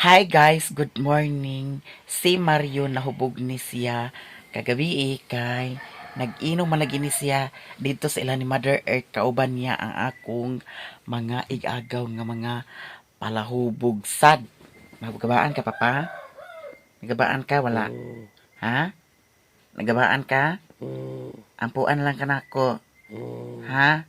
Hi guys, good morning. Si Mario nahubog ni siya kagabi eh, kay nag-inom man lagi ni siya dito sa ila ni Mother Earth, kauban niya ang akong mga igagaw nga mga palahubog sad. Nagabaan ka, Papa? Nagabaan ka wala? Ha? Nagabaan ka? Ampuan lang kanako. Ha?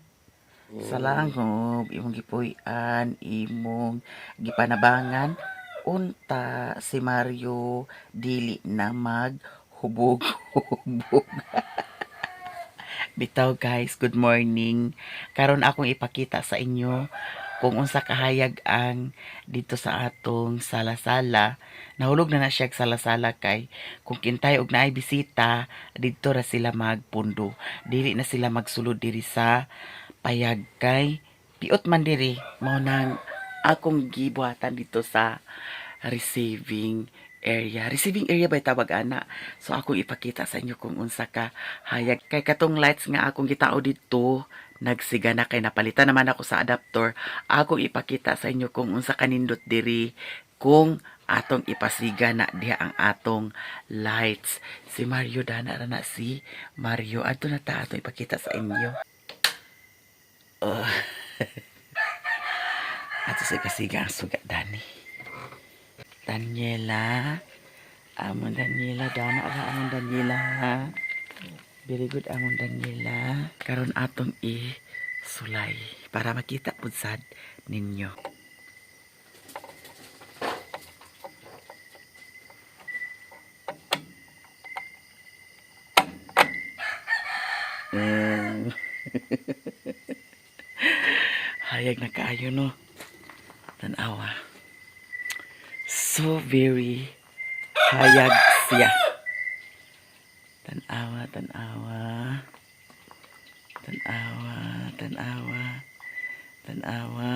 Sa langob, imong gipuy-an, imong gipanabangan, unta si Mario dili na maghubog-hubog. Bitaw guys, good morning. Karon akong ipakita sa inyo kung unsa kahayag ang dito sa atong sala-sala. Nahulog na na siya og sala-sala kay kung kintay og naay bisita, didto ra sila magpundo. Dili na sila magsulod diri sa payag kay piot man diri, mao nang akong gibuhatan dito sa receiving area. Receiving area ba tawag ana? So akong ipakita sa inyo kung unsa ka hayag kay katong lights nga akong gitao didto nagsiga na kay napalitan naman ako sa adapter. Akong ipakita sa inyo kung unsa kanindot diri kung atong ipasiga na diha ang atong lights. Si Mario, dana ra na si Mario. Adto na ta, atong ipakita sa inyo. Oh. Ato sa ipasiga ang suga dani. Daniela. Amon Daniela, dana ra amon Daniela, ha. Very good amon Daniela. Karon atong i sulay para makita pud sad ninyo. Hayag na kaayo, no. Tanawa. So very hayag siya. Tanawa, tanawa. Tanawa, tanawa. Tanawa.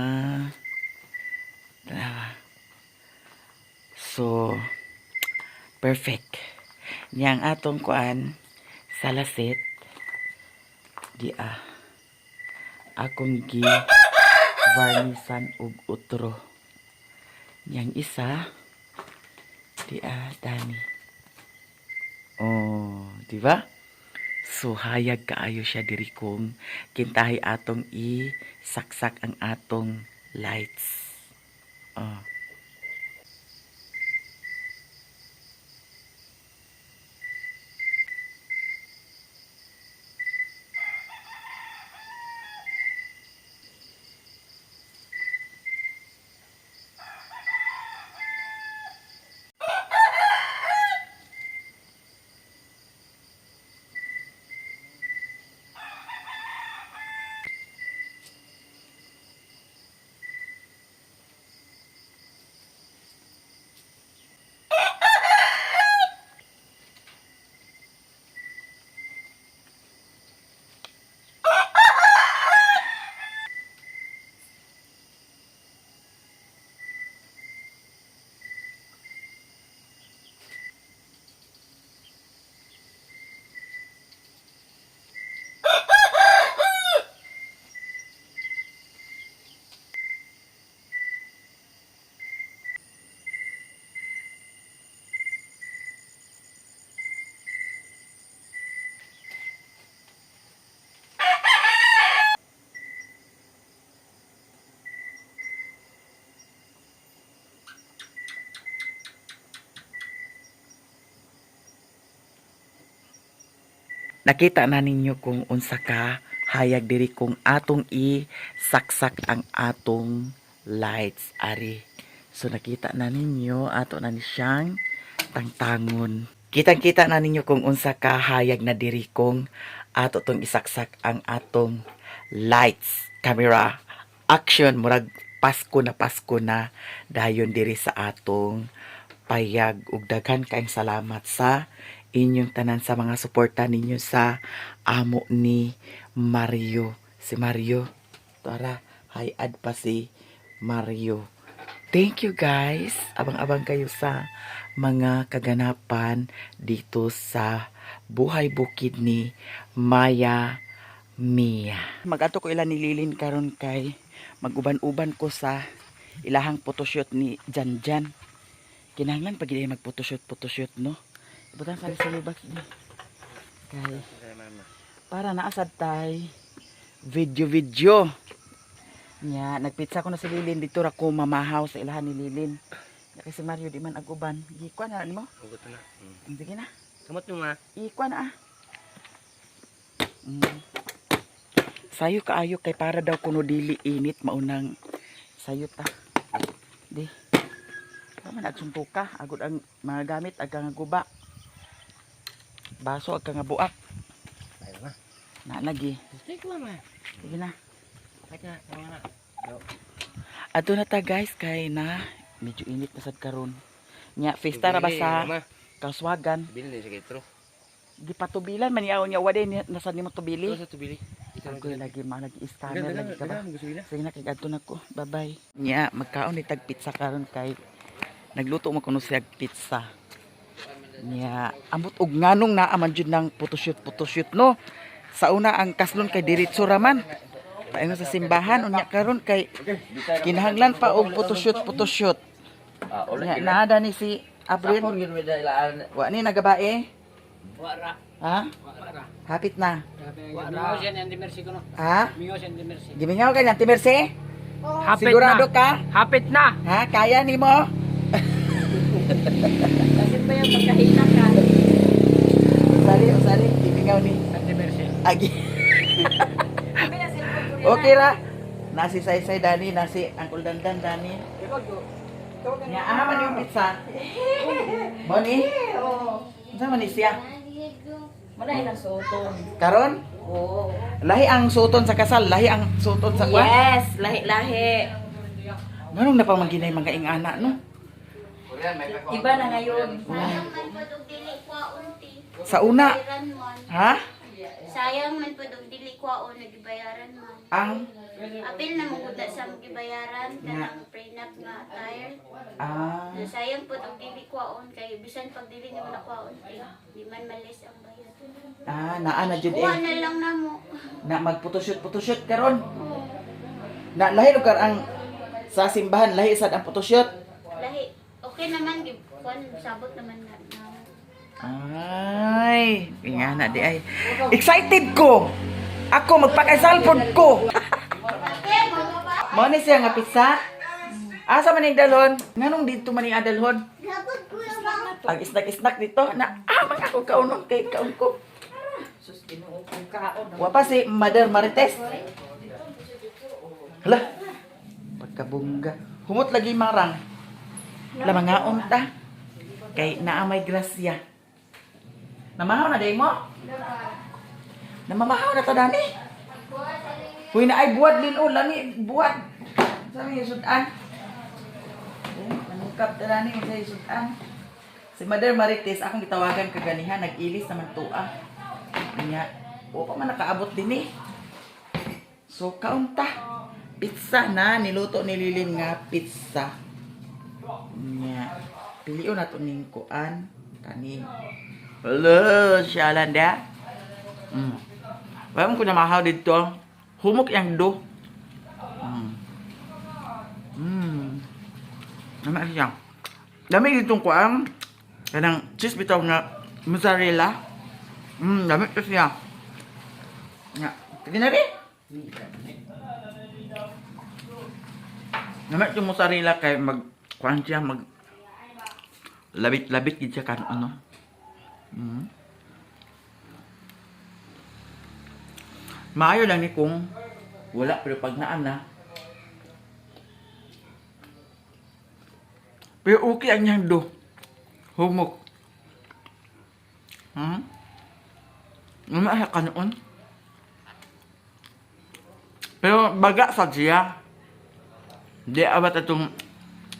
Tanawa. So, perfect. Niyang atong kuan, salasit, di ah, akong gi varnisan og utro. Niyang isa, di ah, dani. Oh, di ba? So hayag kaayo siya diri kung kintahay atong i saksak ang atong lights. Oh. Nakita na ninyo kung unsa ka hayag diri kung atong i-saksak ang atong lights ari. So nakita na ninyo, ato na ni siyang tangtangon. Kitang-kita na ninyo kung unsa ka hayag na diri kung ato tong isaksak ang atong lights, camera, action, murag Pasko na dayon diri sa atong payag. Ug daghan kaayong salamat sa inyong tanan sa mga suporta ninyo sa amo ni Mario. Si Mario, tara, hi add pa si Mario. Thank you guys. Abang-abang kayo sa mga kaganapan dito sa buhay bukid ni Maya Mia. Mag-ato ko ila nililin karon kay maguban-uban ko sa ilahang photoshoot ni Jan Jan. Kinahanglan pag mag photoshoot photoshoot, no? Ibutang sa box di. Kay para naasad tay video video. Nya, nagpizza ko na si Lilin dito ra ko mamahaw sa ilahan ni Lilin. Nya kay si Mario di man aguban. Gikuan na nimo? Hugot na. Sige na. Kamot mo ma. Ikuan na ah. Sayo kaayo kay para daw kuno dili init maunang sayo ta. Di. Wa man agsuntok ka, agud ang mga gamit ag nga guba. Baso ag nga buak. Tayo na. Na lagi. Take mo ma. Sige na. Kahit na, tama na. Adto na ta guys kay na medyo init na sad karon. Nya fiesta ra ba sa kaswagan? Bili na sa kitro. Gipatubilan man yaw nya wa din nasad nimo tubili. Ito sa tubili. Agoy lagi ma lagi scanner lagi ka ba? Gusto nila. Sige na kay adto na ko. Bye-bye. Nya magkaon ni tag pizza karon kay nagluto man kuno siya og pizza. Nya ambot og nganong naa man jud ng photoshoot photoshoot, no. Sa una ang kaslon kay diretso ra man. Paingon sa simbahan unya karon kay kinahanglan pa og photoshoot photoshoot. Ah, Nya naada ni si April. gyud may ilaan. Wa ni nagabae? Wara. Ha? Wara. Hapit na. Mingaw siya ni Andy Mercy ko no. Ha? Mingaw siya ni Andy Mercy. Gimingaw ka niyan, Timerse? Hapit Sigurado na. ka? Hapit na. Ha? Kaya ni mo? Kasi pa yung pagkahina ka. Usari, usari. Gimingaw ni. Andy Mercy. Agi. Sabi na cellphone ko rin. Okay ra. Nasi Saysay Dani, nasi Uncle Dandan Dani. Nya aha man yung pizza. Moni? Oo. Unsa man ni siya? Wala ilang suoton. Karon? Oo. Lahi ang suoton sa kasal, lahi ang suoton sa kwan. Yes, lahi-lahi. Nganong napamaginay mga ingana, no? Iba na ngayon. Sayang man po og dili kwaon ti. Sa una, Bayaran man. ha? Sayang man po og dili kwaon nagibayaran man. Ang Apil na mo gud sa gibayaran kanang prenup nga attire. ah Na sayang po og dili kwaon kay bisan pag dili nimo na kwaon ti, di man malis ang bayad. Ah, naa na jud Kuha eh. na lang namo. Na mag photoshoot photoshoot karon. Na lahi lugar ang sa simbahan lahi sad ang photoshoot. Lahi. Okay naman gib kuan sabot naman na. Na. Ay, ingana di ay. Excited ko. Ako magpakasal pod ko. Mo ni siya nga pizza. Asa man ning dalhon? Nganong dito man ning adalhon? Ang isnak-isnak dito na ah mga ako kaunon kay kaon ko. Sus, Ginoo kong kaon. Wa pa si Mother Marites. Hala. Pagkabungga. Humot lagi marang. Hala mangaon ta. Kay naa may grasya. Namahaw na day mo? Namamahaw na ta dani. Huy na ay buwad lin o lami buwad. Sa may sudan. Eh, manungkap ta dani sa sudan. Si Mother Marites akong gitawagan kaganihan nag-ilis naman tuа. Nya, wa pa man nakaabot din eh. So kaunta. Pizza na niluto ni Lilin nga pizza. Nya. Pilion nato ning kuan kani. Hello, siya da. Wala ko na mahaw dito. Humok yang do. Nama siya. Dami ditong kuan. Kanang cheese bitaw nga mozzarella. Dami to siya. Nya, sige na rin. Dami itong mozzarella kay mag kuan siya mag labit-labit gid siya kan ano. Maayo lang ni kung wala pero pag naan na. Pero okay ang niyang do. Humok. Mamaya ka noon. Pero baga sa siya. Di awat atong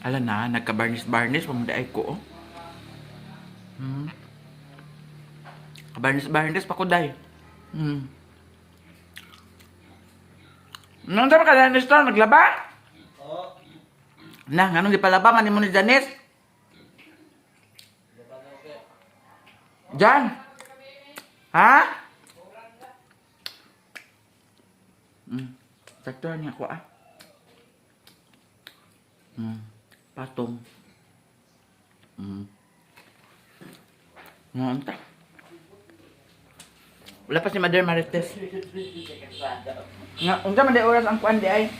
ala na, nagka-barnis-barnis, pamudaay ko. Oh. Kabarnis-barnis pa ko day. Nang tama ka, Danis to? Naglaba? Oo. Na, anong di palaba? Manin mo ni Janice? Jan? Ha? Sakto niya ako ah. Patong. Nga Wala pa si Mother Marites. Nga, unsa man di oras ang kuan di ay?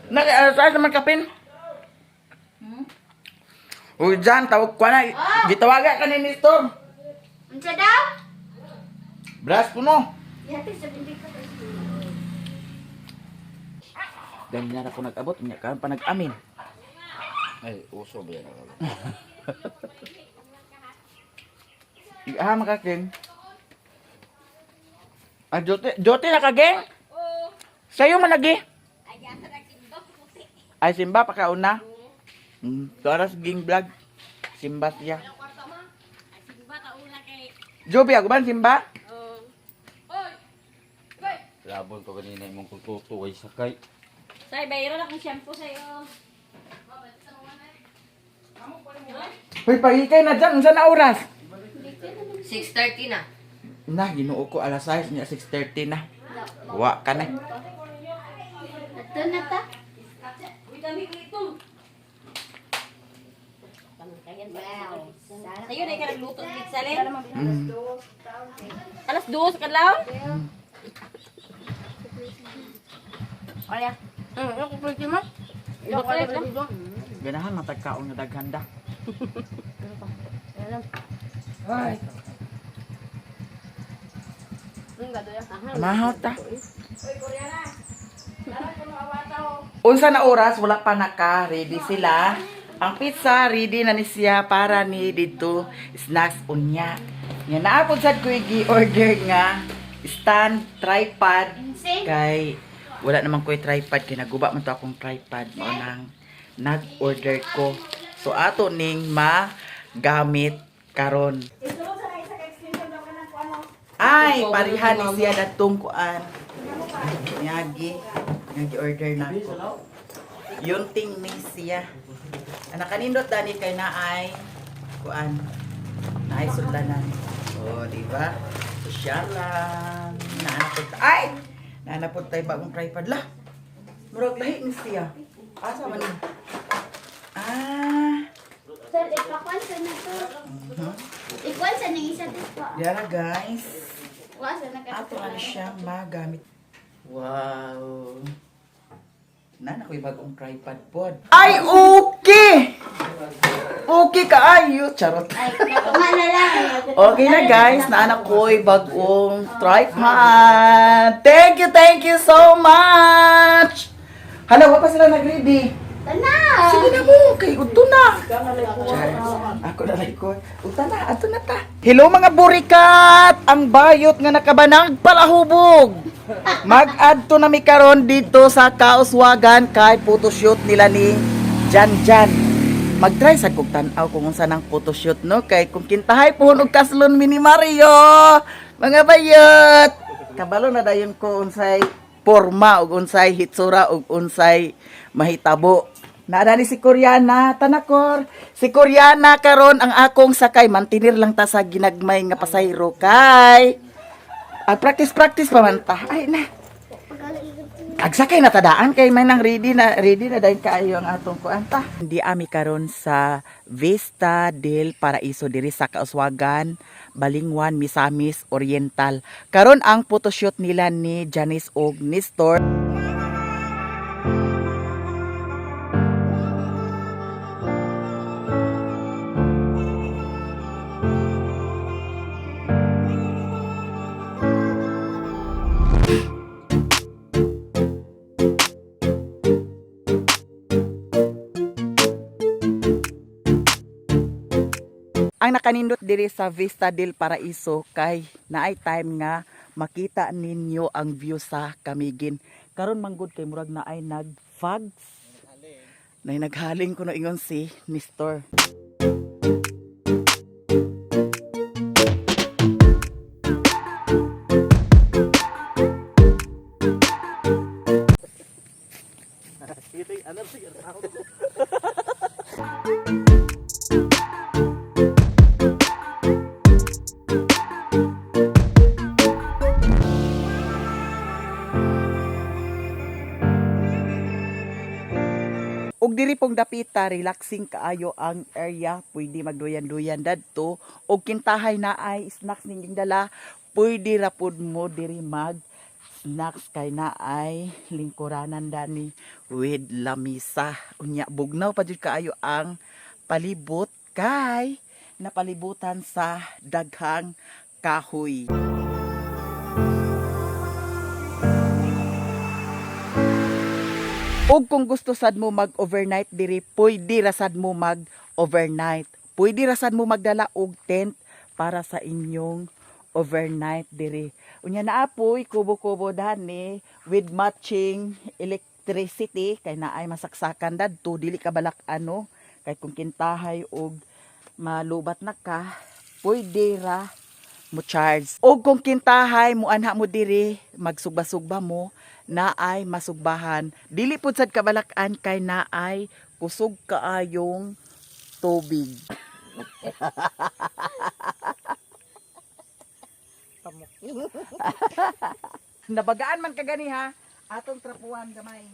Nag sa man kapin? Uy, Jan, tawag ko na. Gitawaga ka ni Nestor. Unsa daw? Brass puno. Yate sa bindi ka. Ganyan ako nag-abot, unya karon pa nag-amin. Ay, uso ba yan? Ah, makaking. Ah, jote, jote na ka, geng? Sa'yo man lagi. Ay, simba, pakauna. Tuaras ging vlog. Simba siya. Joby, ako ba simba? Labon ko kanina imong kultuto ay sakay. Say, bayaran akong shampoo sa'yo. Hoy, pahikay na dyan. Unsa na oras? 6:30 na. Na, ginoo ko alas 6, niya 6:30 na. Wa ka na. Ato na ta. Wow. Sa'yo na ka nagluto ng pizza, Len. Mm. Alas 2 sa kadlaw? Kaya. Ako pwede mo. Ganahan matagkaon nga daghanda. Ay. Mahaw ta. Unsa na oras wala pa naka ready sila. Ang pizza ready na ni siya para ni dito snacks unya. Nga naapod sad ko gi-order nga stand tripod Insane. kay wala naman ko'y tripod kay naguba man to akong tripod mao nang nag-order ko. So ato ning magamit karon. Ay, parihan ni siya datong kuan. Nyagi, nyagi order na ako. Yunting ni siya. Anak kanindot dani kay naay kuan. Naay sudlanan. Oh, di ba? Sosyalan. Naanapod ay! Naanapod tayo bagong tripod lah. Murag lahi ni siya. Asa man ni? Ah, Sir, ipakuan sa na to. Ikuan sa nang isa dito. Yara guys. Wa sa na ka. Ato na siya magamit. Wow. Na, nakoy bagong tripod pod. Ay, okay! Okay kaayo. Charot. Ay, katunga na lang. Okay na guys, naanak ko'y bagong tripod. Thank you so much! Hala, wa pa sila nag-ready. Tana! Sige na mo, kay udto na. Char, ako na lang ko. Uta na, ato na ta. Hello mga burikat! Ang bayot nga nakabanag palahubog. Mag-adto na mi karon dito sa Kauswagan kay photoshoot nila ni Jan Jan. Mag-try sa kog tan-aw kung unsa nang photoshoot no kay kung kintahay pohon og kaslon mi ni Mario. Mga bayot. Kabalo na dayon ko unsay porma ug unsay hitsura ug unsay mahitabo. Naadani si Koreana, tanakor. Si Koreana karon ang akong sakay mantinir lang ta sa ginagmay nga pasayro kay. At practice practice pa man ta. Ay na. Agsakay na tadaan kay may nang ready na dayon kaayo ang atong kuan ta. Hindi ami karon sa Vista del Paraiso diri sa Kauswagan, Balingwan, Misamis Oriental. Karon ang photoshoot nila ni Janice og Nestor. Ang nakanindot diri sa Vista del Paraiso kay naay time nga makita ninyo ang view sa Camiguin. Karon manggod kay murag naay nag fogs. Nay naghaling kuno ingon si Nestor. Ug diri pong dapit Hapita, relaxing kaayo ang area, pwede magduyan-duyan dadto og kintahay na ay snacks ninyong dala, pwede ra pud mo diri mag snacks kay na ay lingkuranan dani with lamisa. Unya bugnaw pa jud kaayo ang palibot kay napalibutan sa daghang kahoy. Og kung gusto sad mo mag-overnight diri, pwede ra sad mo mag-overnight. Pwede ra sad mo magdala og tent para sa inyong overnight diri. Unya naa poy kubo-kubo dani with matching electricity kay naay masaksakan dadto, dili ka balak ano kay kung kintahay og malubat na ka, pwede ra mo charge. Og kung kintahay mo anha mo diri, magsugba-sugba mo, naay masugbahan. Dili pud sad kabalakan kay naay kusog kaayong tubig. Nabagaan man ka gani ha. Atong trapuan gamay.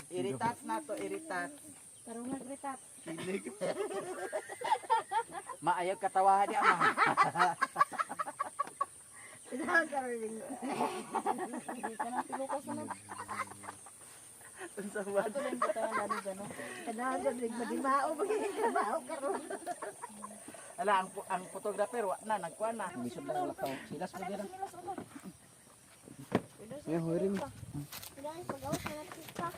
Iritats na to, iritats. Tarungan kita. Maayaw katawahan niya ma. Unsa ba? Ala ang photographer wa na nagkuan na. Lisod lang lakaw. Silas mo dira. Eh, hoy rin. Guys, pag-awas na natin pa.